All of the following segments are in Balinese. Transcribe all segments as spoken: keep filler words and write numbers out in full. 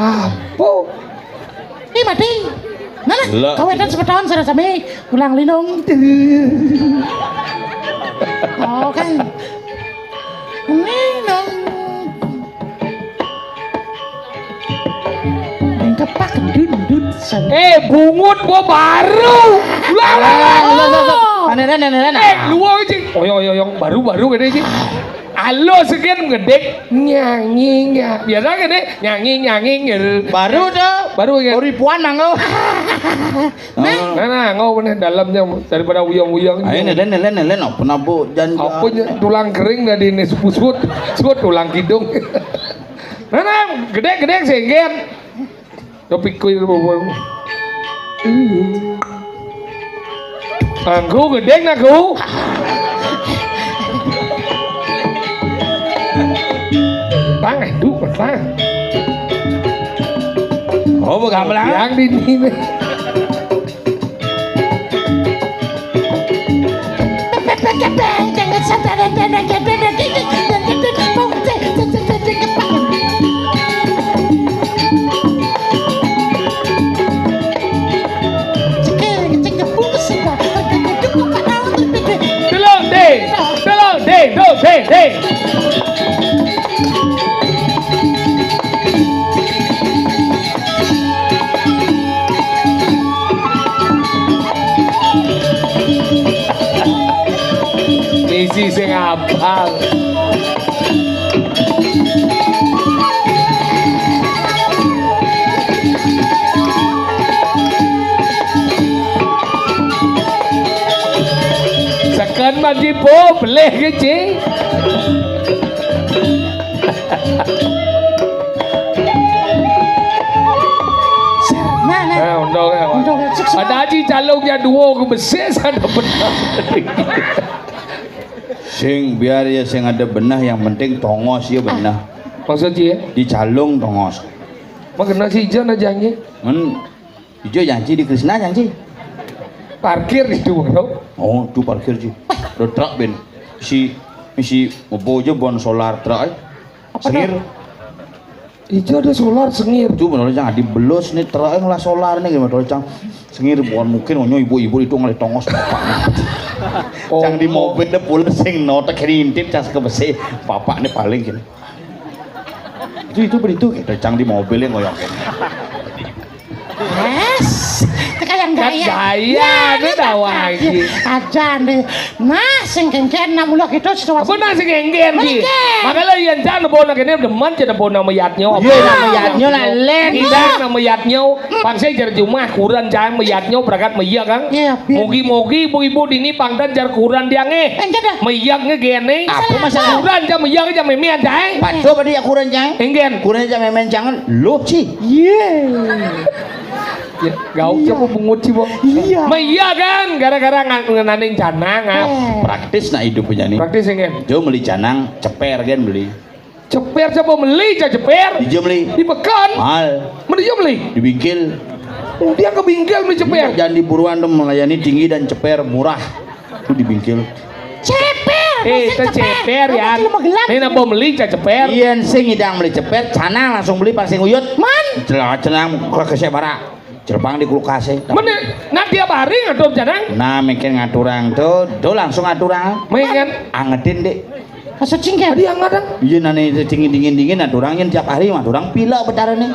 Apo? Ih, mati. Nah, nah, kawétan semeton sareng sami ulang linung. Oh, kan. Linung. Ning kepak dundut. Eh, bungut gua baru. Lah, lah, lah. Aneh, aneh, aneh, aneh. Eh, lu aja. Oyong, oyong, oyong. Baru, baru gede sih. Alo sekian gedek nyanyi, nyanyi. Biasa gede nyanyi, nyanyi, nyanyi. Baru tuh. Baru ya. Ribuan nang lo. Nah, nah, ngau bener dalamnya daripada uyang-uyang. Ayo, nelen, nelen, nelen, apa nabu janji? Apa nya, tulang kering dari ini sepusut, suut tulang kidung. Nah, nah, gede-gede senggen. Kepikir apa? Angku gedeng aku. Bang, aduh, bang. Oh, bukan belah. Yang di sini. Telung ding, telung ding, telung ding, ding. Misi sing abang. Seken manjipo beleh keci. Nah, nah. Eh, undang, ya. Undang, sukses. Ada aji calung ya dua ke besi, ada benar. Sing biar ya sing ada benah, yang penting tongos ya benah. Maksud ya? Di calung tongos. Makena si Ijo na janji. Men, Ijo janji di Krisna janji. Parkir itu, Bro. Oh, itu parkir ji. Ada truk ben. Si, si ngebo aja bon solar truk, eh. Sengir. Ijo ada solar sengir. Itu bener cang, adi belus nih truk yang lah solar nih gimana cang. Sengir bukan mungkin onyo ibu-ibu itu ngalih tongos bapak. Oh. Cang di mobil deh pules sing notek ini intip cang ke besi. Bapak nih paling gini. Itu, itu begitu gitu, cang di mobil yang ngoyok. Yes. Kayak gaya. Gaya, ini dah wagi. Aja nih. Nah, sing kengken enam puluh gitu situasi. Apa nang sing kengken ki? Mengken. Makanya yang jangan bawa nak ini demen, jangan bawa nama yatnya. Iya, nama yatnya lah, Len. Tidak nama yatnya. Pang saya jar jumah, kuran jangan meyatnya, berangkat meyak, Kang. Iya, biar. Mogi-mogi ibu-ibu dini pangdan jar kuran dia nge. Enggak dah. Meyak nge gene. Apa masalah? Kuran jam meyak jam meme aja, eh. Paco pada ya kuran, Cang. Enggen. Kuran jam meme jangan. Loh, Ci. Iya. Ya, gauk siapa bungut sih, Bang? Iya. Meyak kan, gara-gara ngan-, ngenaning canang, ah. Eh. Praktis nah hidupnya nih. Praktis, enggen. Jo beli canang, ceper kan beli. Ceper siapa beli, ja ceper? Ijo beli. Di pekan. Mahal. Mana ijo beli? Di bingkil. Oh, dia ke bingkil beli ceper. Iya, jangan di buruan dong, melayani tinggi dan ceper murah. Itu di bingkil. Ceper, eh, maksud itu ceper. Ceper, ya. Maksud lu magelang. Ini napa beli, ja ceper? Iya, sing idang beli ceper, canang langsung beli, pang sing uyut. Man. Celah, cenang, ke, ke sebara. Celepang di kulkas, eh. Mene, nah tiap hari ngatur canang? Nah, mungkin ngaturang tuh, tuh langsung ngaturang. Mungkin. Angetin, Dek. Maksud sing kan? Tadi angetan. Iya, nane dingin-dingin, dingin, ngaturang yang tiap hari, ngaturang pila betara nih.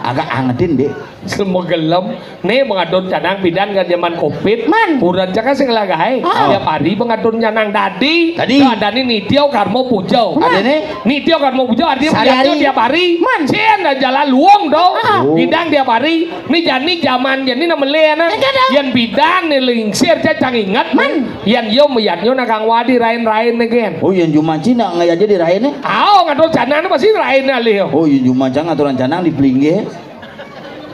Agak angetin, Dek. Semua gelem. Nih, mengatur canang bidan kan zaman covid. Man. Kuran caka sing lagae. Ah. Tiap hari mengatur canang dadi. Dadi. Tuh ada nih nitio karmo pujo. Ada nih. Nitio karmo pujo, artinya sehari-hari. Tiap hari. Man. Sien dah jalan luang dong. Ah. Oh. Bidan tiap hari. Ni jani jaman jani na mele na. Enggak dong. Yan bidan ni lingsir ca cang inget. Man. Yan yo meyatnyo na kang wadi rain-rain ni gen. Oh, yan jumanci nak ngayat aja di rain ni. Ao ngatur canang ni pasti rain ni alih yo. Oh, yan jumanci ngaturan canang di pelinggih.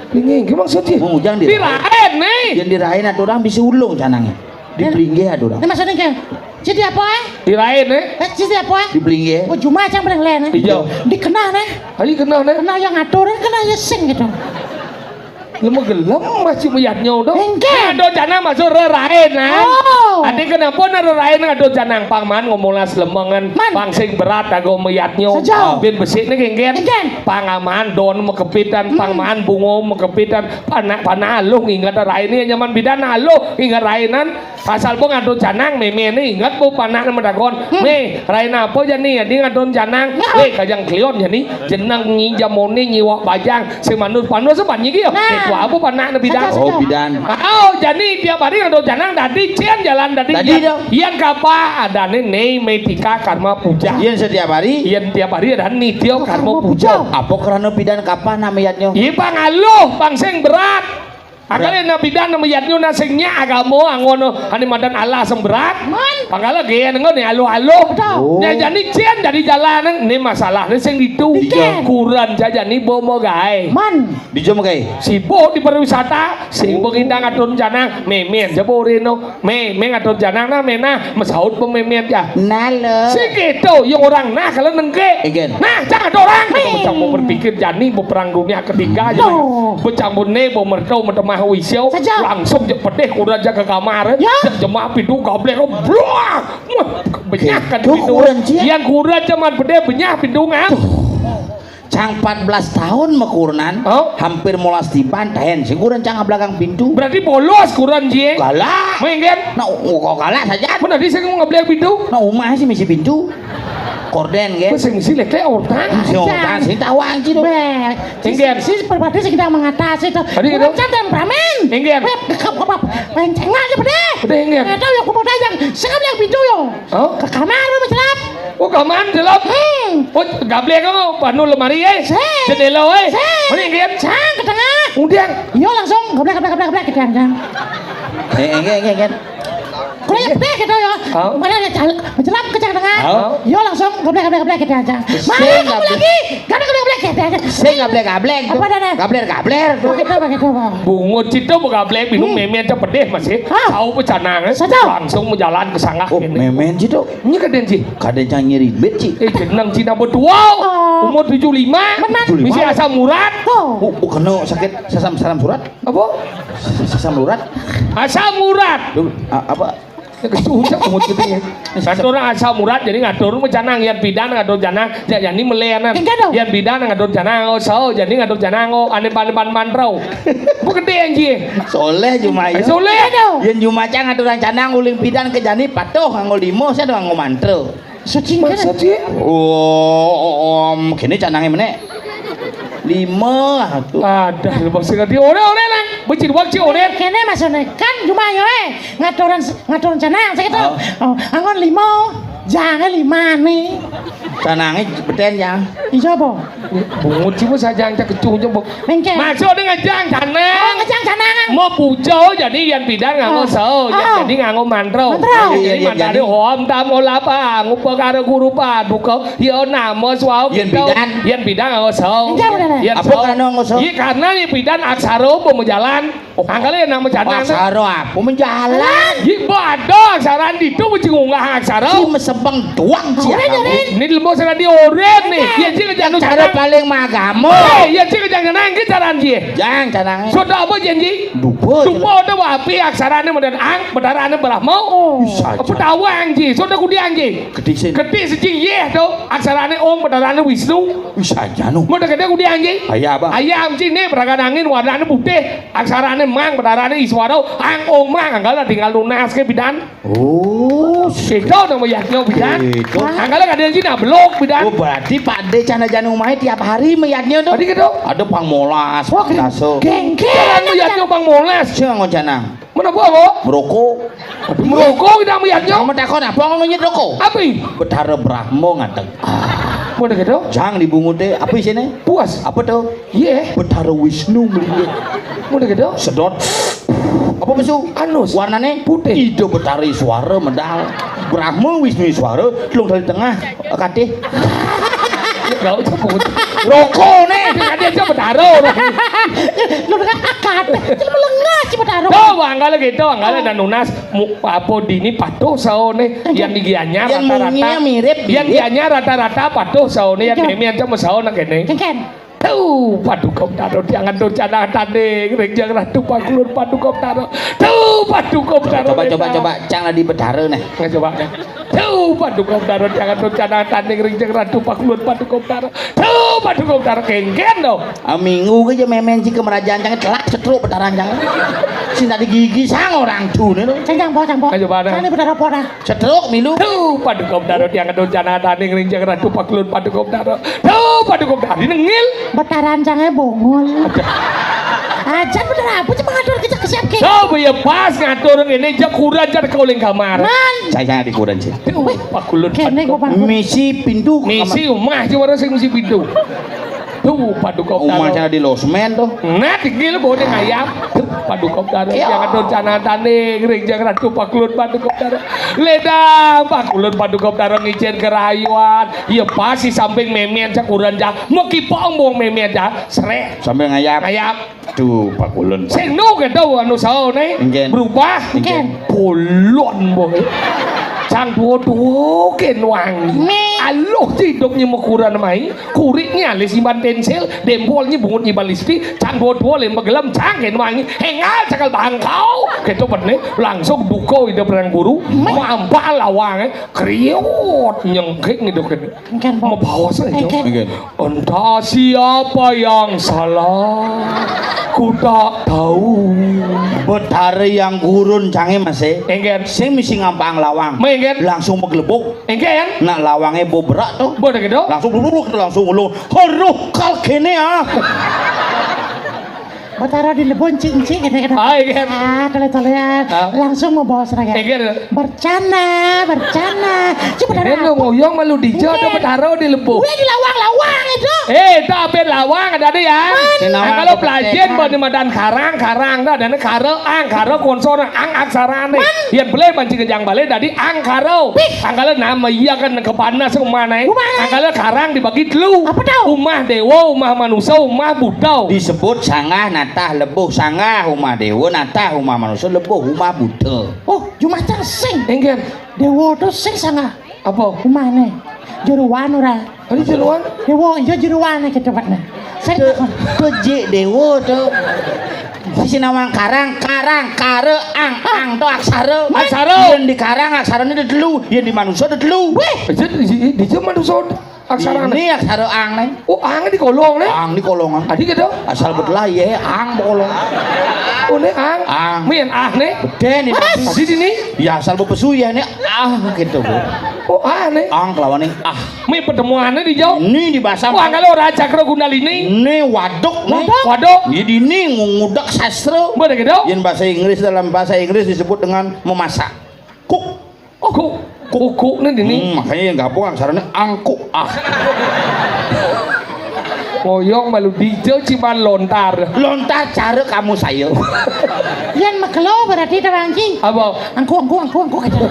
Pelinggih, gimana maksudnya? Mau ngujang di rain. Di rain ni. Yan di rain aturan bisi ulung canangnya. Di pelinggih aturan. Ini maksudnya kayak, jadi apa, eh? Di rain ni. Eh, jadi apa, eh? Di pelinggih. Oh, cuma aja paling lain, eh? Iya. Di kena ni. Ayo kena ni. Kena yang ngatur, kena yang sing gitu. Lemu gelem masih meyatnyo tu. Enggak. Ado canang masuk rerain, nah. Oh. Ade kenapa nak rerain ado canang pang man ngomong lah selemengan. Man. Pang sing berat ago meyatnyo. Sejauh. Bin besik ni genggen. Genggen. Pang aman don mekepitan, pang man bungo mekepitan. Panak-panak aluh nginget rain ni, nyaman bidan aluh nginget rainan. Asal bo ngatur canang, meme ni inget bo panak ni medagon. Hmm. Me, rain apa jani? Adi ngatur canang. Ya. We, kajang klion jani. Jenang nyi jamone nyiwak bajang. Sing manus-panus sepan nyi gio. Nah. Itu apa panak ni bidan? Sejak, sejak. Oh, bidan. Oh, jani tiap hari ngatur canang dadi cian jalan dadi. Dadi dong. Yan kapa ada ni, ni metika karma puja. Yan setiap hari? Yan tiap hari ada nitio karma puja. Apa karena bidan kapa namanya? Iya, pang aluh, pang sing berat. Anggalé na bidan na mayadnya na sing nyak agama anggon ané madan Allah sing berat. Man. Panggalé gén nggon né aluh-aluh. Betul. Oh. Nya jani cén dadi jalan né masalahné sing ditu. Iya. Kurenan jani bo magaé. Man. Dija magaé? Sibuk di pariwisata, sing bo ngidang atur janang, mémén ja bo réno. Mé, mé ngatur janang nah, mé nah, masaut bo mémén ja. Nah, lo. Sing kéto, yang orang nah kalau nengké. Inggih. Nah, jangan ada orang. Mé. Bocah mau berpikir jani, mau perang dunia ketiga aja. Loh. Bocah mau né, mau merto, mau temah wisio. Saja. Langsung je pedih kurenan ja ke kamar. Ya. Jemah pintu gablek, bluak. Wah, benyah kan. Tuh, pintu. Kurenan, Cik. Yang kurenan jaman pedih benyah pintu ngam. Tuh. Cang empat belas tahun makurenan, oh? Hampir molas tiban, tahen sing kurenan cang belakang pintu. Berarti bolos kurenan, Ji? Galak. Mengken? Nah, kok galak saja? Mana di sing ngablek pintu? Nah, umah sih misi pintu. Korden, kan? Sing misi lek orang. Si orang, sing tawang, Ji, tuh. Mengken? Si perpati sing kita mengatasi, tuh. Tadi gitu? Kurenan cang temperamen. Mengken? Penceng aja, pedih. Pedih, mengken? Nggak tahu ya, aku mau tanya. Sing ngablek pintu, yo. Oh? Ke kamar, lu mencelap. Oh, kamar dalam. Hmm. Oh, gablek kok, panu lemari, eh. Sing. Jendela, eh. Sing. Mana yang lihat? Cang ke tengah. Udah. Yo langsung gablek, gablek, gablek, gablek, gitu, Cang. Eh, enggak, enggak, enggak. Kulit deh gitu ya. Oh. Mana ada cal-, mencelap ke Cang tengah. Oh. Yo langsung gablek, gablek, gablek, gitu, Cang. Sing. Mana kamu gablek. Lagi? Gablek, gablek, gablek, gitu, Cang. Sing gablek, gablek. Apa tuh? Ada, ada? Gabler, gabler tuh. Begitu, begitu, Bang. Bungut cito begablek, minum. Hmm. Mémén aja pedih masih. Ah. Tahu pecanang, eh. Saja. Langsung menjalan ke sanggah. Oh, ini. Mémén cito. Ini kadén, Ji. Kadén cang nyeri bet, Ji. Eh, jeneng Cina betua. Oh. Umur tujuh lima. Benar. Tujuh lima. Misi asam urat. Oh. Oh, oh, kena sakit sasam, saram surat. Apa? Sasam urat. Asam urat. Duh, a-, apa? Ya, kesucap umur kita ya. Ngatur asam urat, jadi ngatur mencanang, yang bidan ngatur janang, ya, jadi melenan. Enggak dong. Yang bidan ngatur janang, oh, so, jadi ngatur janang, oh, ane pan, pan, pan, trau. Apa gedé, Ji? Soleh cuma, ya. Soleh. Enggak dong. Yang cuma cang ngatur canang, uling bidan ke jani patuh, nganggo limo, saya doang nganggo mantra. Suci kan? Maksud, Ji? Oh, om, kene canange menek. Lima, tuh. Ada, lu maksud dia. Ora, ora, nang. Becik wak, Ji, ora. Kene maksudnya kan cuma yo, eh, ngaturan, ngaturan canang, saya gitu. Oh. Oh, anggon limo, jangan lima nih. Canange beten ya. Iya, Bo. Bungut sih, Bu, saja yang kecunya, Bu. Mengke. Maksudnya ngejang canang. Oh, ngejang canang. Mau puja, jadi yang bidan nganggo, oh, so, oh, jadi nganggo mantra. Mantra. Jadi, iya, iya, mantane jadi. Om tam olapa, ngupa karo guru paduka. Ya nama swau. Yang bidan. Yang bidan nganggo so. Iya, bener. Yang apa so. Karena nganggo so? Iya, karena yang bidan aksara apa menjalan. Oh. Angkale nama canang. Aksara apa menjalan? Iya, ada aksara itu mesti ngunggah aksara. Si mesebeng doang, siapa? Ini lembok sana di oren nih. Iya, Ji, ngejang cara canang. Paling magamo. Eh, iya, Ji, ngejang canang, iki caran, Ji. Jang canang. Soda apa, Ji? Dupa. Dupa ada wapi aksarane meden ang, bedarane Brahma. Oh. Bisa aja. Apa tawang, Ji? Soda kudiang, Ji. Ketik sing. Ketik siji, yeh, to. Aksarane Om, bedarane Wisnu. Bisa aja, no. Mau deket kudiang, Ji. Ayah apa? Ayam, Ji, nih, berakan angin, warnane putih. Aksarane Mang, bedarane Iswara. Ang, Om, Mang, anggal tinggal lunas ke bidan. Oh, sida nang mayadnya bidan. Gitu. Angkala kadén cina belok bidan. Oh, berarti Pak De cana jani omahe tiap hari mayadnya tuh. Tadi gitu. Ada pang molas, wah, pang daso. Gengge. Jangan mayadnya pang molas. Sing nganggo canang. Mana apa, kok? Merokok. Merokok tidak mayadnya. Kamu takon apa ngomongnya rokok? Apa? Betara Brahma ngadeg. Ah. Mana gitu? Jang dibungute. Apa isine? Puas. Apa tuh? Iya. Betara Wisnu melihat. Ngono gitu. Sedot. Apa mesu? Anus. Warnane putih. Ida Betara Iswara medal. Brahma Wisnu Iswara telung dari tengah. Katih. Enggak usah putih. Rokone. Katih aja Betara. Lu kan akad. Itu melengah si Betara. Tuh, anggale gitu, anggale dan nunas. Apa dini patuh saone yang digianya rata-rata. Yang digianya rata-rata patuh saone yang meme aja mesaone kene. Kengken. Tuh, Paduka Betara, jangan tuh canang tanding, ring Jang Ratu Pakulun Paduka Betara. Tuh, Paduka Betara. Coba, coba, coba, cang di Betara nih. Nggak coba, ya. Tuh, Paduka Betara, jangan tuh canang tanding, ring Jang Ratu Pakulun Paduka Betara. Tuh, Paduka Betara, kengken dong. Ah, minggu aja memen si kemerajaan cang telak setruk Betara cang. Sing tadi gigi sang orang tuh nih. Cang, cang, po, cang, po. Ayo, mana? Cang di Betara, po, dah. Setruk milu. Tuh, Paduka Betara tiang atur jana daning ring Jang Ratu Pakulun Paduka Betara. Tuh, Paduka Betara dinengil. Betaran cange bongol. Aja bener apa sih mengatur kita ke siap ke? Tuh, ya pas ngatur ini jam kuran jar kauling kamar. Man. Saya di kuran sih. Tuh, Pakulun. Kene kok, Pak. Misi pintu. Misi omah sih orang sing misi pintu. Tuh, Paduka Betara. Omah saya di losmen tuh. Nah, tinggi lu bawa ayam. Paduka Betara, ya, yang atur canatane, ring Jang Ratu Pakulun Paduka Betara. Ledang Pakulun Paduka Betara ngicen kerayuan. Ya pas di samping memen sakuran, Jang. Mekipong bong memen, Jang. Srek. Sambil ngayap. Ngayap. Duh, Pakulun. Sing nu keto anu saone. Nggih. Berubah. Nggih. Bolon, bong. Cang dua-dua ken wangi. Aluh ciduk nyemekuran mai. Kurik nyi alis nyimban pensil, dempol nyi bungut nyimban lipstik, cang dua-dua lem begelem, cang ken wangi, hengal cakal bangkau. Keto bene, langsung duka Ida Perang Guru, mampal lawange, kriut, nyengkik ngidup kene. Engken, Pak. Mabaos aja. Engken. Nggih. Entah siapa yang salah, ku tak tahu. Betara yang gurun cange, Mas, e. Engken. Sing misi ngampang lawang. Mengken. Langsung meglebuk. Engken. Nak lawange bo berak to. Bo keto. Langsung bluluk, langsung ulung. Haruh kal kene, ah. Betara dilebon cik-cik kene, kene. Ah, engken. Ah, tole-tolean. Ah. Langsung mabaos raga. Engken. Bercanda, bercanda. Cik Betara. Eno ngoyong malu dija to. Engken. Betara dilebon. Kuwi di lawang-lawang itu. Eh, ta ben lawang ada ya. Nah, kalau pelajen bani madan karang, karang ta adane karo ang, karo konsona ang aksarane. Yen beli mancing kejang balik dadi angkara. Wih. Angkara nama iya kan kepanas umahne. Umah. Angkara karang dibagi telu. Apa tau? Umah dewa, umah manusa, umah buta. Disebut sanggah natah lebuh sanggah, umah dewa natah, umah manusa lebuh, umah buta. Oh, jumah cang sing. Engken. Dewa to sing sanggah. Apa? Umahne. Jeroan ora? Adi jeroan? Dewa, iya jeroan ae cepetne. Sing Ke, kejik dewa to. Sisi nawang karang, karang, kare, ang, ang to aksara. Aksara. Yen dikarang aksarane ada telu, yen di manusa ada telu. Wih. Dija, dija, dija manusa aksarane. Ini aksara ang ne. Oh, ang di kolong ne. Ang di kolongan. Adi keto? Asal betelah ye, ang kolong. Oh, ne ang. Ang. Mien ah ne. Beden ini. Adi dini. Ya asal bepesu ya ne. Ah, gitu, Bu. Oh, ah ne. Ang kelawan ning ah. Mi pertemuane di jauh. Ini di bahasa. Wah, kalau ora cakra kundalini. Ini waduk, nih. Waduk. Waduk. Jadi ini ngudek sastra. Boleh gitu? Yen bahasa Inggris, dalam bahasa Inggris disebut dengan memasak. Cook. Oh, cook. Cook, cook nih dini. Hmm, makanya yang gabung aksaranya angkuk ah. Ngoyong malu dija ciman lontar. Lontar cara kamu saya. Yen megelo berarti terangki. Apa? Angkuk, angkuk, angkuk, angkuk gitu.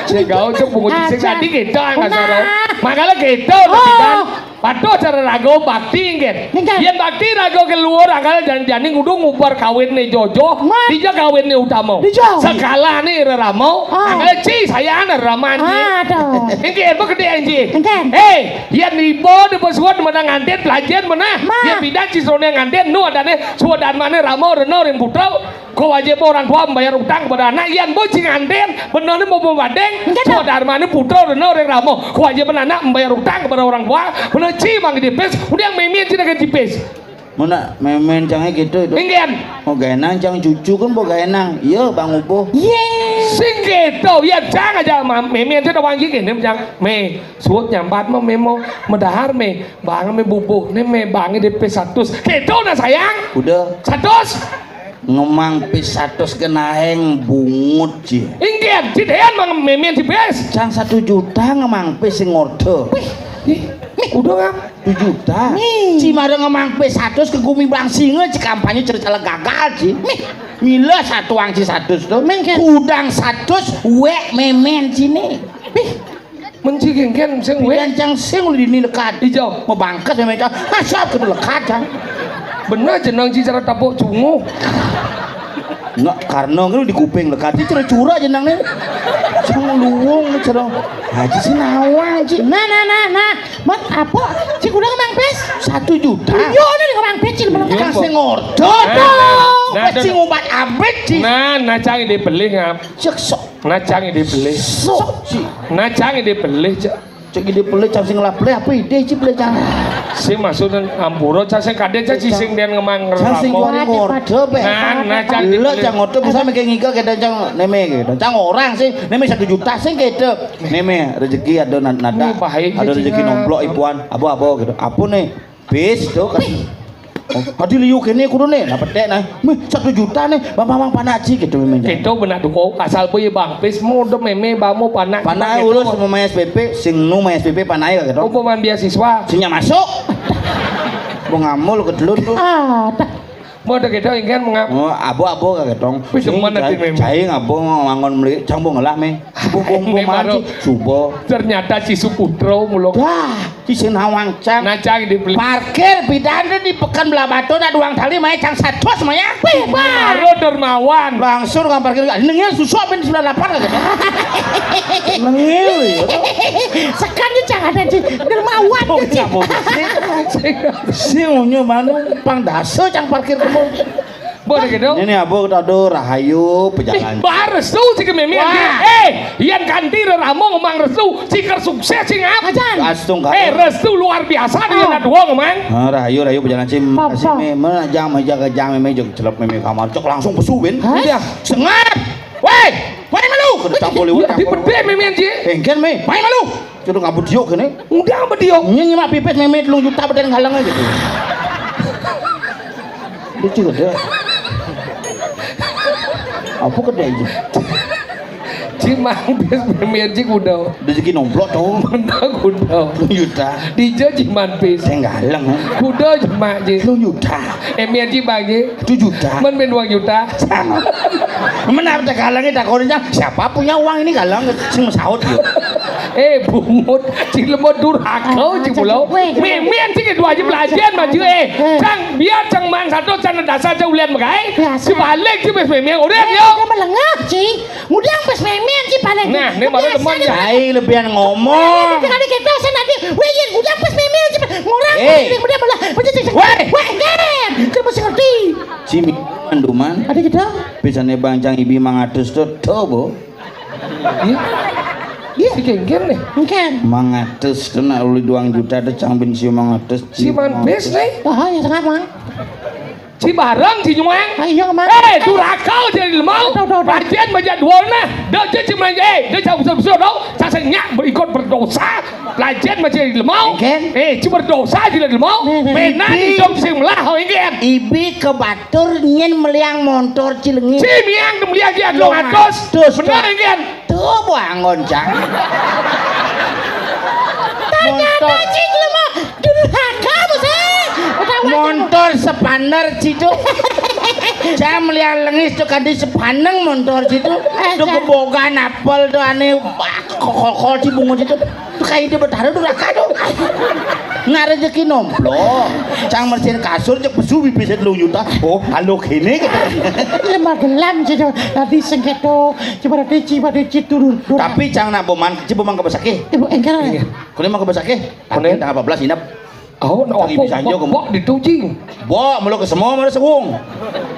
Sing gaul cuk bungut sing tadi kita nggak saro. Makanya kita udah. Oh. Patuh cara raga bakti nggih. Nggih. Yen bakti raga keluar angkal jani-jani ngudu ngubar kawinne jojo, dija kawinne utama. Dija. Sekalane rerama, ah, angkal ci sayane rerama anji. Aduh. Nggih, apa gede anji? Nggih. Eh, yen ibu di pesuat menang ngantin pelajen menah. Ma. Yen bidan ci srone ngantin nu adane swadarmane rama rena ring putra. Kewajiban orang tua membayar utang kepada anak. Yan bo ci nganten, benane mau pembanding. Enggak, Dok. Swadarmane putra rena ring rama. Kewajiban anak membayar utang kepada orang tua. Bener ci mang dipis, udah memen ci dengan dipis. Muna memen cange gitu itu. Inggen. Oh, gaenang cang cucu kan bo gaenang. Iya, Bang Ubo. Ye. Sing gitu, ya cang aja ma-, memen ci dawang ci kene cang. Me, suut nyambat ma memo, medahar me, bang me bubuh, ne me bang dipis satus. Gitu nah sayang. Udah. Satus. Ngemang pis satus genaheng bungut, ji. Inggen, ci dean mang memen ci pis. Cang satu juta ngemang pis sing ngorder. Wih, ih, mi, udah, Kang. Satu juta. Mi. Ci mara ngemang pis satus ke gumi bang singa, ci kampanye cerita gagal, ji. Mi. Mila satu ang ci satus to. Mengke. Kudang satus wek memen cine. Wih. Menci genggen sing wé. Bidan cang sing uli dini lekad. Ijo. Mebangkes memang cang. Asap kudu lekad cang. Bener jeneng ci cara tapuk cunguh. Nggak, karena ngilu di kuping lekad. Ci cara cura jeneng ne. Cang luwung ne cara. Haji si nawang ci. Nah, nah, nah, nah. Mat apa? Ci kuda kemang pes? Satu juta. Iya, ini kemang pes ci. Iya, cang sing ngorder. Nah, nah, nah, nah, cing ubat abet ci. Nah, nah, cang ini beli ngap. Cek sok. Nah, cang ini beli. Sok, ci. Nah, cang ini beli, cek. Cek ini beli, cang sing ngelap beli, apa ide, ci, beli, cang? Sing maksudnya ampura, cang sing kadek, cang, ci, sing dia ngemang. Cang sing ramo. Kuari ngorde, be. Nah, nah, cang ini beli. Cang ngorde, bisa mikir ngiga, kita cang neme, gitu. Cang orang sih, neme satu juta, sing gitu. Neme, rezeki ada na-, nada. Ini bahaya, ada rezeki cing, nomplok, ah, ipuan, apa-apa, gitu. Apa nih? Bis, tuh, kan. Oh, adi liu kene kudu ne, nah petek nah. Mih, satu juta ne, bang, bang, bang, panak ci gitu memang. Gitu benak duko, asal boy bang, bis mau do meme, bang mau panak. Panak gitu. Ulus mau main S P P, sing nu main S P P panak ya gitu. Apa main beasiswa? Sing nya masuk. Mau ngamul ke telun tuh. Ah, dah. Mau ada kita ingin mengap. Oh, abo-abo kagetong. Wis demen ati, Mé. Cai ngabo ngangon meli, cang bo ngelah, Mé. Subo bongko manci, subo. Ternyata si Suputra mulo. Dah, di sini nawang cang. Nah, cang dibeli. Parkir bidan di Pekan Belabato nak duang tali, Mé, cang satus, Mé, ya. Wih, Bang. Baru dermawan. Langsung tukang parkir. Nengil susuk bin sembilan delapan kagetong. Nengil, ya. Sekan ni cang ada di dermawan. Oh, ya, cang. Sing unyu mana? Pang dasa cang parkir kemo. Boleh gitu. Ini nih, Abu, kita ada rahayu pejalan. Bah restu si kemémé. Wah. Eh, yang ganti reramo ngomong restu, si ker sukses sing apa? Ajan. Astungkara. Eh, restu luar biasa dia nak dua ngomong. Ah, rahayu, rahayu pejalan sim. Apa? Kasih mémé, jang meja ke jang mémé jog celep mémé kamar. Cok langsung pesu bin. Hah? Udah. Sengat. Woi, woi malu. Kena campur liwat. Di pede mémé ji. Engken, Mé. Woi malu. Cuma ngabut diuk kene. Udah apa diuk? Ini nyemak pipis mémé telung juta beden galang aja. Lucu gede. Apa gede aja? Cimang bis mémé ji kuda. Rezeki nomplok dong. Kuda kuda. Telung juta. Dija jiman bis. Sing galang. Kuda jiman ji. Telung juta. Emi aji bagi. Satu juta. Men ben dua juta. Sama. Men apa tak galange tak kori, siapa punya uang ini galang sing mesaut yo. Eh, bungut, cing lemot durhaka, cing pulau. Weh, mémé cing dua aja belajar maju, eh. Cang biar cang man satu cang dasar cang ulian megai. Biasa. Sebalik cing bes mémé udah yo. Udah melengah, cing. Ngudang bes mémé cing paling. Nah, ini malah demen ya. Ai lebihan ngomong. Kali kita saya nanti, weh, yang ngudang bes mémé cing ngurang. Eh. Udah malah, weh, weh, kan, kita mesti ngerti. Cimi anduman. Ada kita. Bisane bang cang ibi mangatus to, to, Bo. Iya. Iya. Si Kengken nih. Kengken. Mangatus kena uli duang juta ada cang bin si mangatus. Si man bis nih. Oh, ya, tengah, Mang. Si barang si nyuang. Ah, iya, Mang. Eh, duraka jadi lemau. Tuh, tuh, tuh. Pajen baca dua nah. Dah je si main, eh, dah jauh besar besar tau. Sasengnya berikut berdosa. Lajen masih di lemau. Engken. Eh, ci berdosa ci di lemau. Nih, nih. Pena ibi. Di dong sing melah, oh, engken. Ibi ke batur nyen meliang montor Cilengi. Ci miang meliang dia dua ratus. Dua ratus. Benar, engken. Tuh, buangon, Cang. Ternyata montor. Ci lemau durhaka, Bos, eh. Udah, udah. Montor sepaner, ci tuh. Cang meliang lengis tuh kadi sepaneng montor, ci tuh. Eh, tuh Cang. Kebogan apel tuh aneh. Wah, kokol-kokol ci bungut itu. Kayak ide betara duraka tuh. Nah, rezeki nomplok. Cang mersihin kasur cek pesu bibisnya telung juta. Oh, halo kene gitu. Lemah gelam gitu. Tadi sengketo, coba tadi ciba tadi ci turun. Tapi cang nak boman, ci boman ke besake. Ibu engkel. Iya. Kone mau ke besake. Kone. Tanggal empat belas inap. Oh, no, Tadi apa, bisa aja bok, kamu. Bok dituji. Bok, melo ke semua, melo sewung.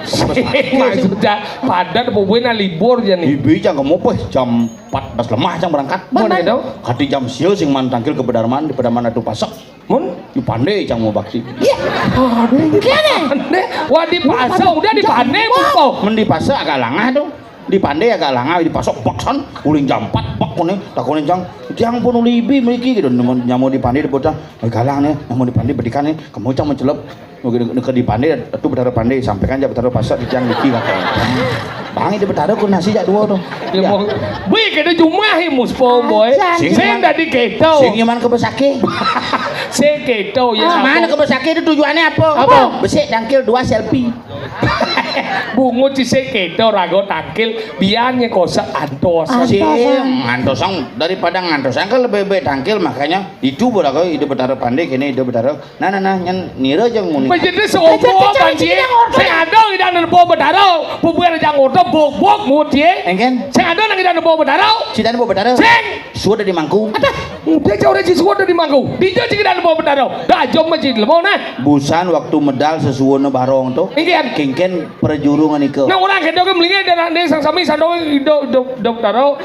Maksudnya, padat apa buena libur ya nih? Ibi cang kamu apa? Jam empat belas lemah cang berangkat. Mana dong? Kati jam sia sing man tangkil ke Pedarman, di Pedarman ada pasek. Mun? Di Pande cang mau bakti. Iya. Aduh. Gimana? Pande. Wah, di pasek, udah di Pande, Bos. Men di pasek agak langah tuh. Di Pande agak langah, di pasek baksan, uling jam empat, bak kone, tak kone cang, tiang pun ulibi mriki gitu, nemu, nyamu di Pande di bocah, eh, galang nih, nyamu di Pande bedikan nih, kamu cang mencelep, mungkin ke di Pande, itu betara Pande, sampaikan aja betara pasek di tiang niki kakek. Bang, itu betara ku nasi jak dua tuh. Ya, ya. Mau, wih, kita cuma hi muspo, boy. Ajan. Sing, sing tadi keto. Sing iman ke besake. Sing keto, ya. Ah, mana ke besake itu tujuannya apa? Apa? Besik tangkil dua selfie. Bungut sisik kita raga tangkil, biar nyekosa antos. Antos. Cing, antosang daripada ngantosang kan lebih baik tangkil, makanya itu berlaku ide betara pandai kene ide betara. Nah, nah, nah, nyen nira aja nguni. Menjadi seopo apa, Cing? Sing ada ida nempo betara, bubuh aja ngoto bok-bok mut, Cing. Engken? Sing ada nang ida nempo betara. Sida nempo betara. Sing. Sudah di mangku. Ada. Udah jauh dari sudah di mangku. Di jauh sing ida nempo betara. Dah jom masjid lemau nah. Busan waktu medal sesuwuna barong to. Engken. Kengken perjurungan ika. Nah, orang kita ke melingin dan ande sang sami sandong do do do taro.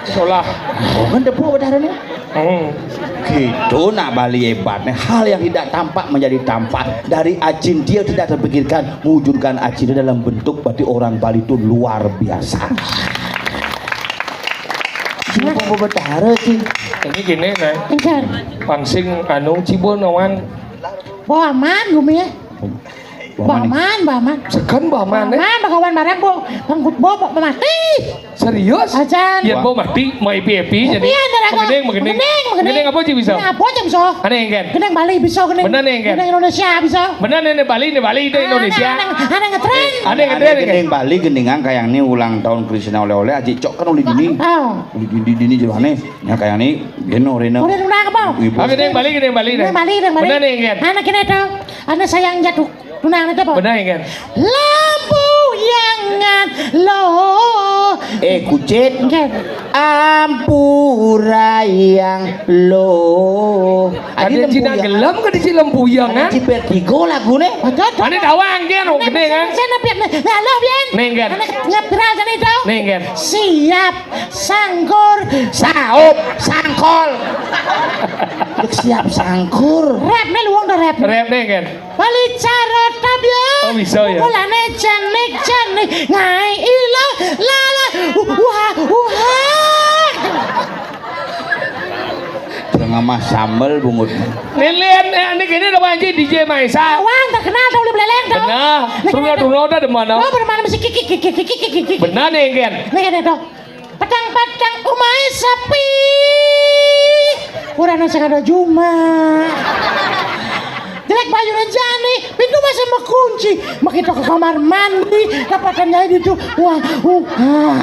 Solah. Oh, kan debu betara ni. Hmm. Gitu nak Bali hebat nih. Hal yang tidak tampak menjadi tampak. Dari acin dia tidak terpikirkan, mewujudkan acin dia dalam bentuk berarti orang Bali itu luar biasa. Siapa mau betara sih? Ini gini, nah. Engken. Pansing anu cibo nawan. Bo aman gumi ya. Bo aman, bo aman. Sekan bo aman, eh? Bo aman, bagawan barang bo. Bang Mbok mati. Serius? Ajan. Yen mbok mati, mau epi-epi jadi. Iya, ntar aku. Mengkening, mengkening. Mengkening, mengkening. Mengkening apa sih bisa? Nah, apa aja bisa? Aneh, Engken. Gending Bali bisa, gending. Bener, Engken. Gending Indonesia bisa. Bener, nih, nih, Bali, nih, Bali, itu Indonesia. Aneh, aneh, aneh ngetren. Aneh ngetren, Engken. Gending Bali, gendingan kayang nih ulang tahun Krisna oleh-oleh, aji cok kan oleh dini. Oh. Oleh dini, dini jelas nih. Ya, kayang nih, geno, reno. Udah, udah, apa? Ibu. Ah, gending Bali, gending Bali, nih. Gending Bali, gending Bali. Bener, nih, Engken. Anak ini tuh, anak sayang jatuh. Tunangan itu apa? Bener, Engken. Lampu yangan lo. Eh, kucit. Engken. Ampura yang lo. Ada Cina gelem ke di Cilempuyang, kan? Cipet tigo lagu nih. Ada, ada. Ada dawang, Engken, oh, gede, kan? Saya, saya, saya, nah, lo, Bian. Nih, Engken. Anak nyebrang sana itu. Nih, Engken. Siap, sangkur. Saup, sangkol. Siap, sangkur. Rap nih, lu wong udah rap. Rap nih, Engken. Bali carota, Bian. Oh, bisa, ya? Mulane janik-janik ngae ilo lala. Wah, wah. Tengah mah sambel bungut. Lilian, eh, ini gini dong, Panji, D J Maisa. Wah, terkenal tau, lu beleleng tau. Benar. Terus udah, udah, udah, di mana? Oh, bener mana mesti kiki, kiki, kiki, kiki, kiki. Benar nih, Engken. Nih, gini dong. Pedang-pedang umai sepi. Ora ana sing ada juma. Jelek bayune jani, pintu masih mekunci. Makita ke kamar mandi, dapatan nyai itu. Wah, uh, ah.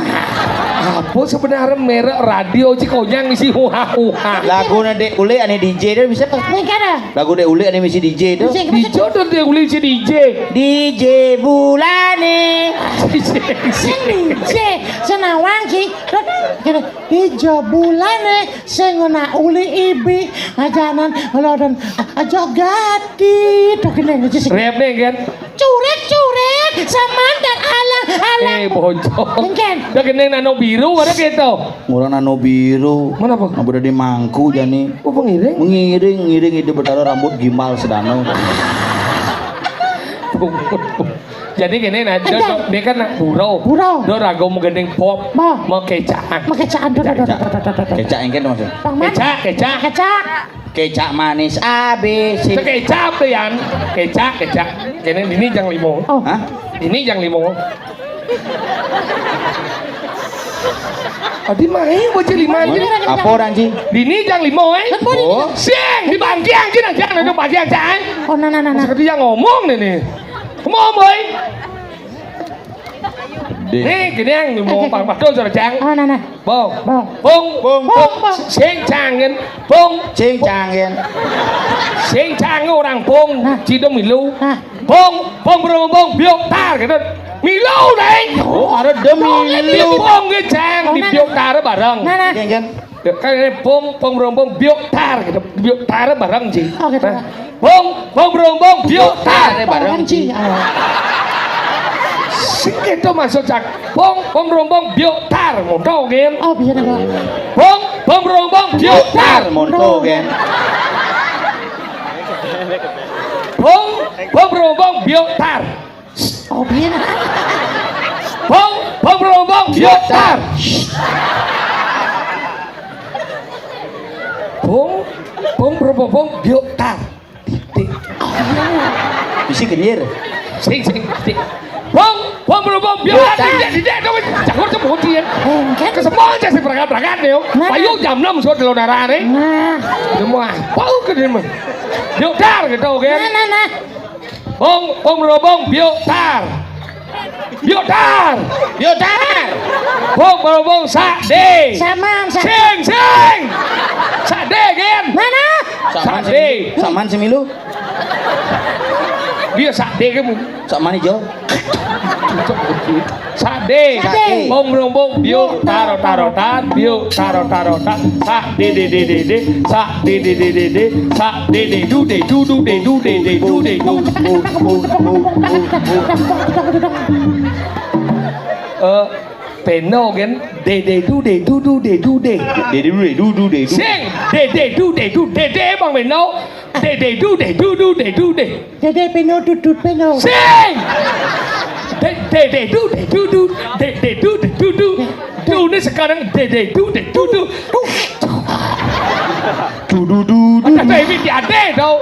Apa sebenarnya merek radio Cikonyang isi huha huha? Lagune Dek Ulik ane D J itu bisa. Ning kene. Lagu Dek Ulik ane misi D J itu. Sing Dijo to Dek Ulik si D J. D J Bulane. D J. Sing D J, senawang ki. Terus kene, D J Bulane sing ana uli ibi ngajanan ngelodon aja gati. Tuh kene aja sing. Rap nih, kan? Curet, curet, samandar alang, alang. Eh, bocor. Engken. Udah gini nano biru, ada gitu. Murah nano biru. Mana, Bang? Apa udah di mangku jani? Oh, pengiring? Mengiring, ngiring itu betara rambut gimbal sedano. Jadi gini, nah, dia, Engken. Dia kan nak buro. Buro. Dia ragu mau gending pop. Bah. Mau kecaan. Mau kecaan, tuh, tuh, tuh, tuh, tuh, tuh, tuh. Kecak engken, Mas. Bang Mat. Kecak, kecak. Kecak. Kecak manis A B C. Kecap tuh, Yan. Kecak, kecak. Kene ini jang limo. Oh. Hah? Ini jang limo. Adi main bocah lima aja. Apa orang, Ji? Dini jang limo, eh? Kan boleh. Oh. Siang, di pagi aja, nah, jangan ada pagi aja, eh? Oh, nah, nah, nah, nah. Seperti yang ngomong nih, nih. Ngomong, boy. Deh. Nih, gini yang mau Oke. Bang Padul, Saudara Jang. Oh, nah, nah. Bong. Bong. Bong. Bong, bong. Sing cangen. Bong. Sing cangen. Sing cangen orang bong. Nah. Cidem milu. Nah. Bong, bong, bong, bong, biok tar gitu. Milu, deh. Oh, ada demi Milu. Bong, gitu, Jang. Oh, nah, nah. Di biok tar bareng. Nah, nah. Jangan. Ya, kan ini bong, bong, bong, bong, biok tar gitu. Biok tar bareng, Ji. Oh, gitu. Nah. Bong, bong, bong, bong, biok tar. Bareng, Ji. Oh. Sing gitu maksud cak. Bong, bong, bong, bong, biok tar. Ngono, Gen. Oh, biar ada. Bong, bong, bong, bong, biok tar. Monto, Gen. Bong, bong, bong, bong, biok tar. Oh, biar. Bong, bong, bong, bong, biok tar. Bong, bong, bong, bong, bong, biok tar. Titik. Bisa kenyir. Sing, sing, sing. Bong, bong, bong, bong, biok tar. Biok tar. Titik, titik, dong. Cakor cemoti ya. Engken. Kesemua aja sih berangkat-berangkat nih, yo. Nah. Payu jam enam sudah di lontaraan, eh. Nah. Semua. Payu ke dia mah. Biok tar gitu, kan? Nah, nah, nah. Bong, bong, berobong, biok tar. Biok tar. Biok tar. Bong, berobong, sak de. Saman, sak Sing, sing. Sak de, Gen. Mana? Sak de. Saman semilu. Dia sak de, Gen. Sak mana, Jo? Sak de. Sak de. Bong, bong, bong, biok, taro, taro, tan, biok, taro, taro, tan. Sak de, de, de, de, de. Sak de, de, de, de, de. Sak de, de, du, de, du, du, de, du, de, de, du, de, du. Eh, peno, Gen. De, de, du, de, du, du, de, du, de. De, de, du, de, du, du, de, du. Sing. De, de, du, de, du, de, de, Bang Beno. De, de, du, de, du, du, de, du, de. Dede peno, dudut peno. Sing. De, de, de, du, de, du, du, de, de, du, de, du, du. Du ini sekarang de, de, du, de, du, du. Du, du, du, du. Ada baby di ade tau.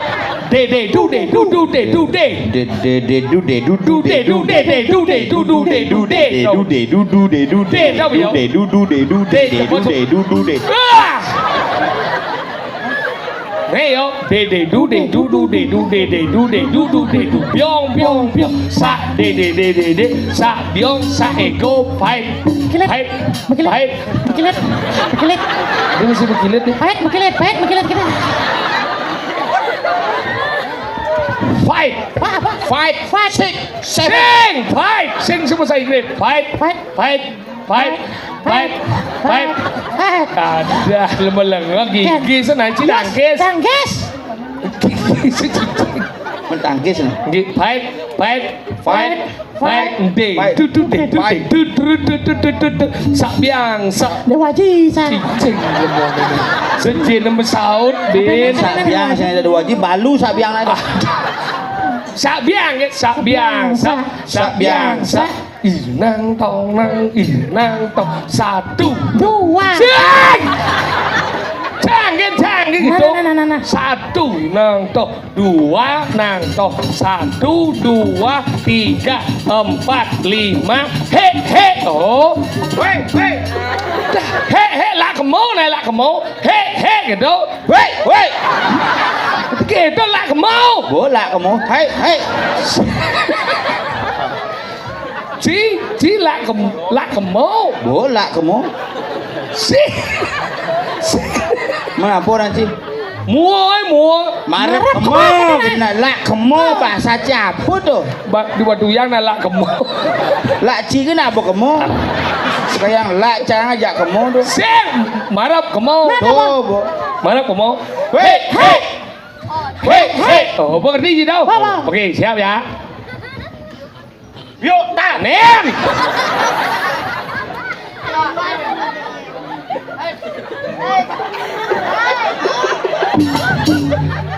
Dé, dé, du, dé, du, du, dé, du, dé. Dé, dé, dé, du, dé, du, du, dé, du, dé, dé, du, dé, du, du, dé, du, dé. Dé, du, dé, du, du, dé, du, dé, dé, du, dé, du, dé, du, dé, du, dé, du, dé. Ah! Nghe không? Dê, dê, đu, dê, đu, đu, dê, đu, dê, dê, đu, dê, đu, đu, đê, đu. Biong, biong, biong. Sa, dê, dê, dê, dê, dê. Sa, biong, sa, ê, gô, fight. Kilit. Fight. Kilit. Fight. Kilit. Kilit. Dia mesti berkilit nih. Fight, berkilit, fight, berkilit, kilit. Fight. Apa, apa? Fight. Fight. Sing. Seven. Sing. Fight. Sing semua bahasa Inggris. Fight. Fight. Fight. Fight. Fight. Fight. Fight. Ada, lemah-lemah gigi sana, ci tangkis. Tangkis. Gigi, ci tangkis. Mentangkis, nah. Gigi, fight. Fight. Fight. Fight. Ndé. Fight. Dut, dut, dé, dut, dé, dut, dut, dut. Sak biang, sak. Dé waji, sak. Cicing, lemah ini. Sejene mesaut, Din. Sak biang, sing ada dua ji, balu sak biang aja. Ah. Sak biang, ya, sak biang, sak. Sak biang, sak. Ih, nang tong, nang, ih, nang tong. Satu. Dua. Sing! Canggen, canggen gitu. Nah, nah, nah, nah, nah. Satu, nang tong. Dua, nang tong. Satu, dua, tiga, empat, lima. Hé, hé. Oh. Wéi, wéi. Hé, hé, lak kemo, nah, lak kemo. Hé, hé, gitu. Wéi, wéi. Gitu, lak kemo. Bo, lak kemo. Hé, hé. Ci, ci, lak kem-, lak kemo. Bo, lak kemo. Ci. Ci. Menapa orang ci? Mua, eh, mua. Marep kemo, kena lak kemo, bahasa ci apa tuh? Ba-, di Waduyang na lak kemo. Lak ci kenapa kemo? Sekarang lak cang aja kemo tuh. Sing, marep kemo. Tuh, bo. Marep kemo. Wéi, héi. Wéi, héi. Oh, mengerti, ci, tau? Apa? Oke, siap ya. Yuk, tanem.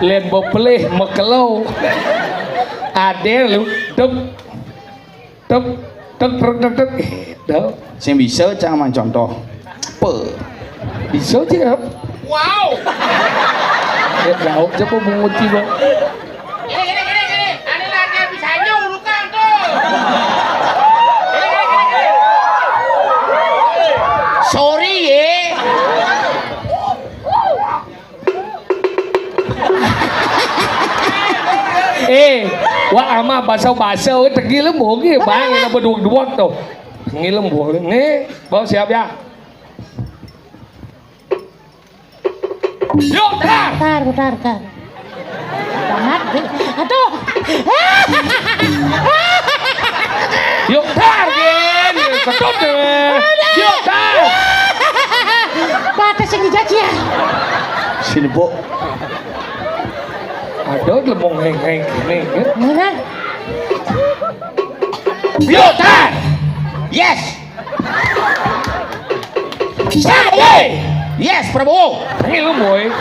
Lén bepelih mekelo. Adé lu, dep, dep, dep, dep, dep, dep. Gitu. Sing bisa cang mancontoh. Pe. Bisa, Cing, ah? Wow. Ya, jauh, coba menguji, Bang. Gini, gini, gini, gini. Ane lagi bisa nyurukan tuh. Gini, gini, gini, gini. Sorry, ya. Eh, wah, ama baso-baso, tegil mungkin, Bang, yang berduang-duang tuh. Tegil mungkin. Nih, Bang, siap ya? Yuk, tar. Tar, tar, tar. Banget, deh. Aduh. Yuk, tar, Gen. Ketut, deh. Yuk, tar. Batas yang dijaji ya. Sini, Bu. Aduh, lemong heng-heng gini, ya. Mana? Yuk, tar. Yes. Satu. Yes, Prabowo. Ini lu, boy.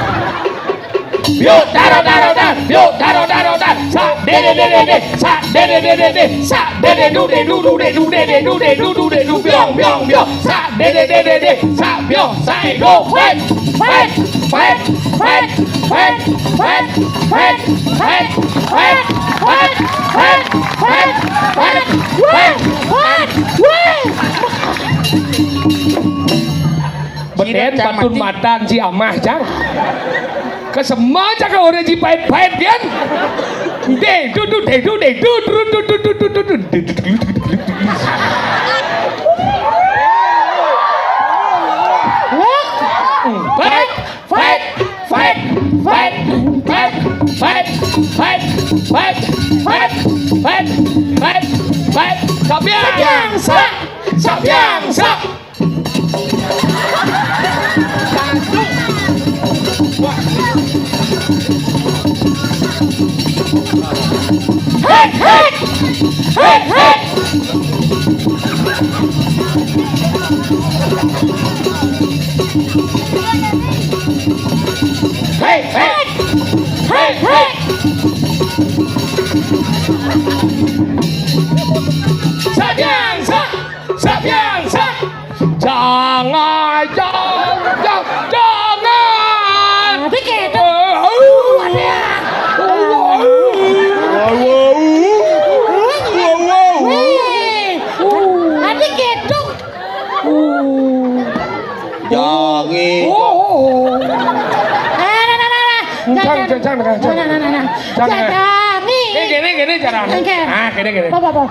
Yuk, taro, taro, tar. Yuk, taro, taro, tar. Sa, de, de, de, de, de. Sa, de, de, de, de, de. Sa, de, de, du, de, du, du, de, du, de, de, du, de, du, du, de, du. Biong, biong, biong. Sa, de, de, de, de, de. Sa, biong. Sa, ego. Fight. Fight. Fight. Fight. Fight. Fight. Fight. Fight. Fight. Fight. Fight. Fight. Fight. Beten patun matan si amah, Cang. Kesemel, Cang, ka urang si pait-pait, kan? Dé, du, du, dé, du, dé, du, du, du, du. Fight, fight, fight, fight. Sabiang, sa, sabiang, sa. Hei, hei! Hei, hei! Hei, hei! Hei, hei! Sabiang, sa-, sabiang, sa-, jangan, jangan, jangan. Dikit. Eh, uh. Waduh. Jangi. Oh, oh, oh. Nah, nah, nah, nah, nah. Jang, jang, jang, jang, jang. Nah, nah, nah, nah, nah. Jang, jang. Jangi. Eh, gini, gini caranya. Oke. Ah, gini, gini. Apa, apa?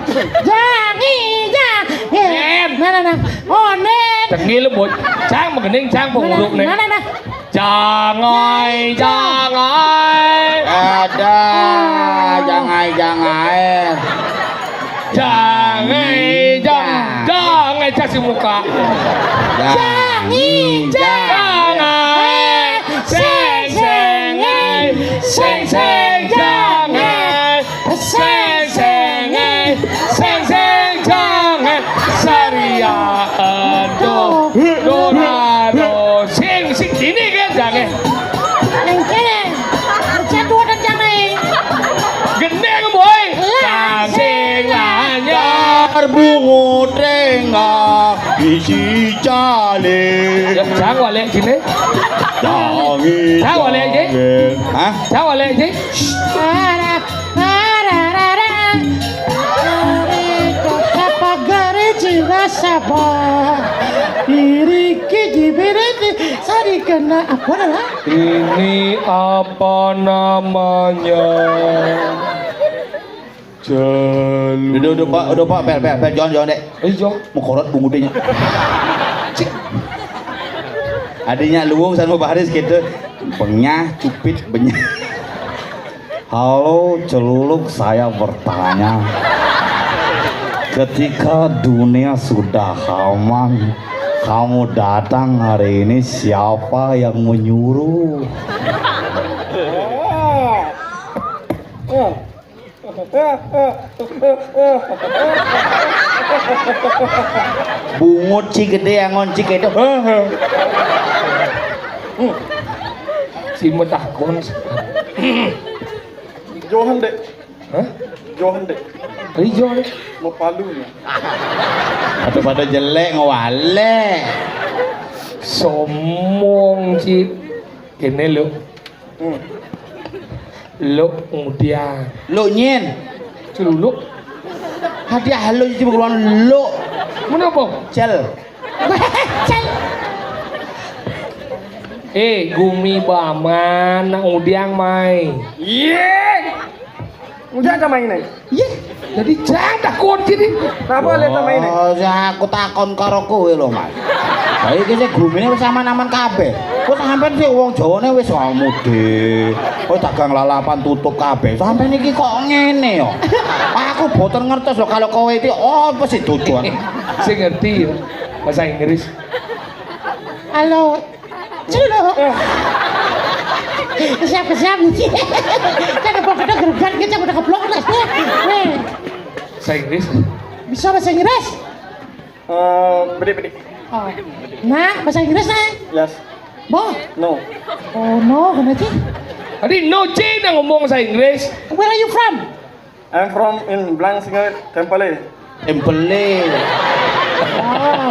Jangi, jang. Nen. Nah, nah, nah. Oh, nen. Tengil, bot. Jang, menggening, jang, penguruk, nen. Nah, nah, nah. Jangai, jangai. Ada, jangai, jangai. Jangai, jang, jangai, caci muka. Jangi, jangai. Seng, seng, seng, seng, jangai. Seng, seng, seng, seng, jangan saria ento dorado. Sing, sing, ini kan jangan. Yang kene, kerja dua dan jangan. Gendeng, boy. Lah, sing lanyar bungut tengah isi cale. Ya, jangan balik sini. Jangan. Jangan balik sini. Hah? Jangan balik sini. Ararara. Ariko sapa gare jiwa sapa. Iriki jibiriti sari kena apa dah? Ini apa namanya? Jalu. Udah, udah, Pak, udah, Pak, pel, pel, pel, jangan, jangan, Dek. Eh, jangan. Mengkorot bungut dia. Adanya luwung sama baris gitu. Benyah, cupit, benyah. Halo, Celuluk, saya bertanya. Ketika dunia sudah aman, kamu datang hari ini, siapa yang menyuruh? Bungut ci gede, angon ci gede. Si metakon. Johan, Dek. Hah? Johan, Dek. Ari Johan. Mau palu nih. Atau pada jelek ngewale. Somong, Cip. Kene lo. Hmm. Lo kemudian. Lo nyen. Celuluk. Hadiah lo jadi bukan lo. Mana apa? Cel. Cel. Eh, gumi baman, nak udiang mai. Iya. Udah ada main nih. Iya. Jadi jangan takut gini. Kenapa lihat sama ini? Oh, ya aku takon karo kowe lho, Mas. Lah iki sing gumine wis aman-aman kabeh. Kok sampean sik wong Jawane wis mudik. Kok dagang lalapan tutup kabeh. Sampean iki kok ngene ya? Aku boten ngertos lho kalau kowe iki apa sih tujuan? Sing ngerti ya bahasa Inggris. Halo. Celuk. Siap, siap. Kan apa kena gerbat kita udah keblok nih. Nih. Bahasa Inggris. Bisa bahasa Inggris? Eh, beri, beri. Oh. Nah, bahasa Inggris nih. Yes. Boh. No. Oh no, kenapa sih? Tadi no C nang ngomong bahasa Inggris. Where are you from? I'm from in Blang Singa Temple. Temple.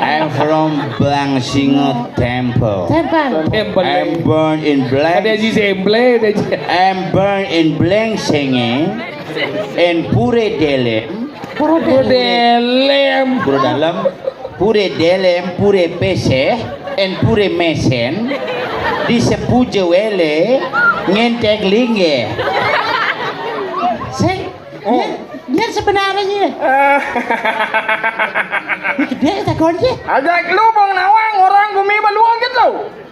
I'm from Blang Singa Temple. Temple. Temple. I'm born in Blang. Ada Haji Semple, ada Haji. I'm born in Blang Singa. In Pure Delem. Pure Delem. Pure Dalem. Pure Delem, Pure Peseh, and Pure Mesen. Disebut Jewele, ngentek lingge. Sing, oh. Dia, dia sebenarnya. Dia takon sih. Ajak lu bang nawang orang gumi baluang gitu.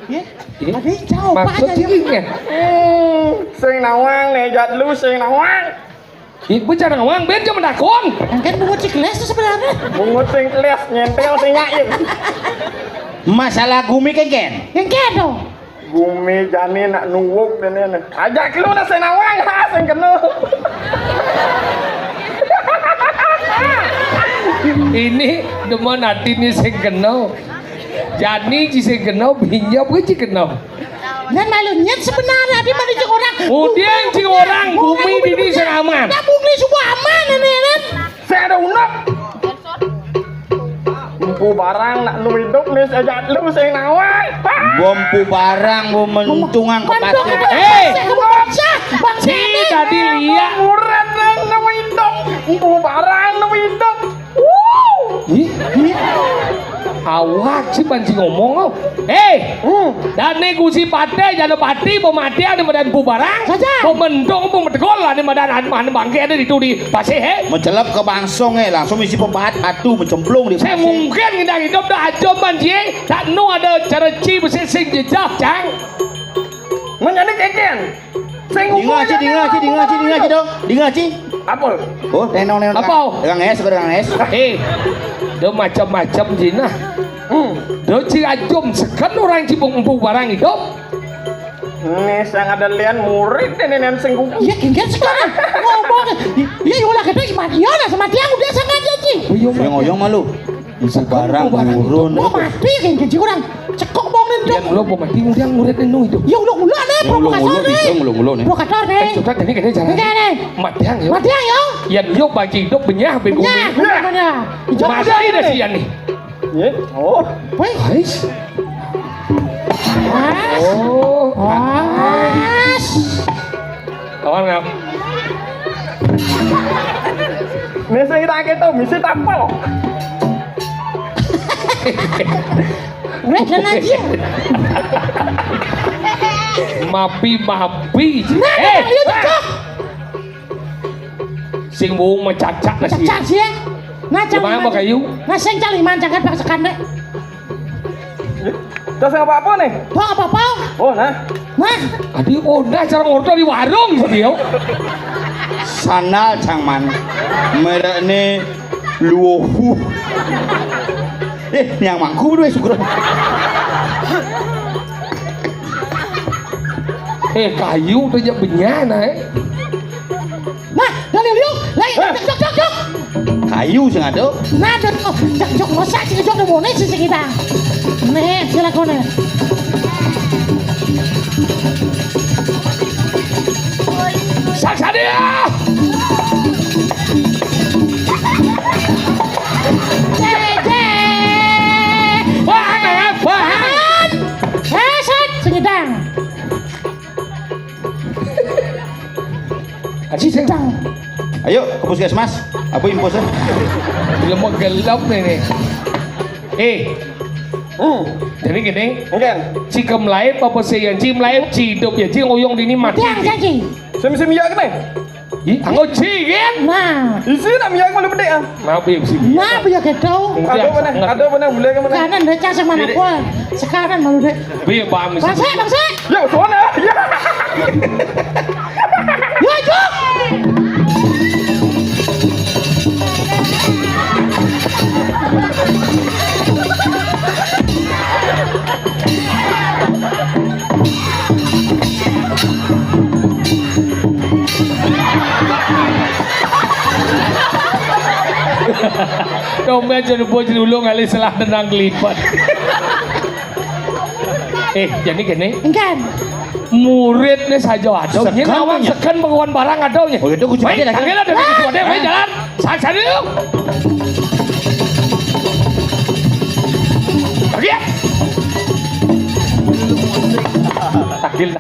Ya? Iya. Tadi jauh. Maksud aja sih dia. Gini. Hmm, sing nawang nih, jat lu sing nawang. Ibu cara nawang, ben cuma takon. Kan bungut sing keles tuh sebenarnya. Bungut sing keles, nyentel sing nyair. Masalah gumi kengken. Kengken dong. Gumi jani nak nuwuk dene. Ajak lu nak senawang ha sing kena. Ini demen hati nih sing kena. Jani ci sing kena, binjap kuwi ci kena. Nen malu nyet sebenarnya dia mana cik orang. Kemudian cik orang bumi dini sing aman. Nah, bumi semua aman ini kan. Saya ada unek. Empu barang nak lu hidup nih, saya lu saya nawai. Bompu barang, bu mentungan kepati. Hei! Bangsa, bangsa. Si tadi lihat. Murah nak lu hidup. Empu barang lu hidup. Wuh. Ih, ih. Awak sing banci ngomong, oh. Eh, Hmm. Dane Gusti Patih, Janapati, pematian di madan bubarang. Saja. Pemendung, pemetegol, di madan an-, an-, bangke ada di tu di pasih, eh. Mencelep ke bangsong, eh, langsung isi pebat atu mencemplung di Saya pasih. Mungkin ngendang hidup dah aja banci, eh. Tak nu ada cara ci besi sing jejak, cang. Menjadi keken. Sing Dinga, Ci, dinga, Ci, dinga, Ci, dinga, Ci, dong. Dinga, Ci. Apa? Oh, nenong, nenong. Apa? Dengan es, dengan es. Eh, dia macam-macam jinah. Hmm. Dia ci ajum sekan orang ci bung empu barang hidup. Nih, sang ada lian murid deh, nenek sing gugu. Iya, kengken sekarang. Ngomong. Iya, iya, ulah gede, mati. Iya, nah, semati yang udah sangat ya, Ci. Iya, Yang oyong malu. Isi barang, barang. Turun. Mau mati, kengken, Ci, kurang. Cekok bong nih, Yan, Dok. Lo mau mati, udah murid nih, nu, itu. Ya, ulah, ulah, nih, Yang ulo-ulo provokator, nih, nih. Yang ulo-ulo, nih. Provokator, nih. Eh, sudah, ini kayaknya jalan. Enggak, nih. Matiang, ya. Matiang, ya. Yan, yo, bagi hidup benyah, bego. Benyah, benyah, benyah. Mati dah si Yan, nih. Iya. Oh. Wih. Ais. Mas. Oh. Mas. Kawan nggak? Nih, saya tak tahu, mesti tampol. Weh, dan aja. Mapi, mapi. Nah, eh, iya, cocok. Sing wong mecacak nasi. Cacak sih, ya. Nah, Gimana, caliman. Mbak Kayu? Nah, sing caliman, jangan pakai sekan, deh. Terus nggak apa-apa, nih? Wah, apa-apa. Oh, nah. Nah. Adi, oh, nah, cara ngorder di warung, sih, yo. Sandal, cang man. Mereknya Luohu. Eh, yang mangku, dua syukur. Eh, kayu tuh, ya, benyana, eh. Nah, dari liu, lai, Hah? Jok, jok, jok. Kayu sing ada. Nah, dari, oh, jok, jok, masa sih, jok, mau nih, sisi kita. Nih, sila kone. Saksadia. Jeje. Wah, ada apaan? Eh, set, sing kita. Aji, sing. Ayo ke puskesmas. Apa info saya? Belum mau gelap nih, nih. Eh. Hmm. Jadi gini. Enggak. Ci kemlaip apa sih yang ci melaip, ci hidup ya, ci ngoyong dini mati. Tiang janji. Sim-sim ya kene. Ih, anggo ci kan? Nah. Isi nak minyak malu pedek ah. Maaf ya, sih. Nah, biar gitu. Ada mana? Ada mana? Boleh ke mana? Kanan deh, cak sama Ini. Aku. Sekarang malu deh. Bi, Bang, mesti Bangsa, bangsa. Yo, soalnya. Ya. Yo, Cuk. Dompet jadi bocil ulung kali salah tenang kelipat. Eh, jadi gini. Enggak. Muridnya saja ada. Sekan Ini lawan punya. Sekan penguan barang ada. Oh, itu kunci Baik, dia lagi. Tanggil ada di kuat dia, main jalan. Saja dulu. Lagi ya. Tanggil.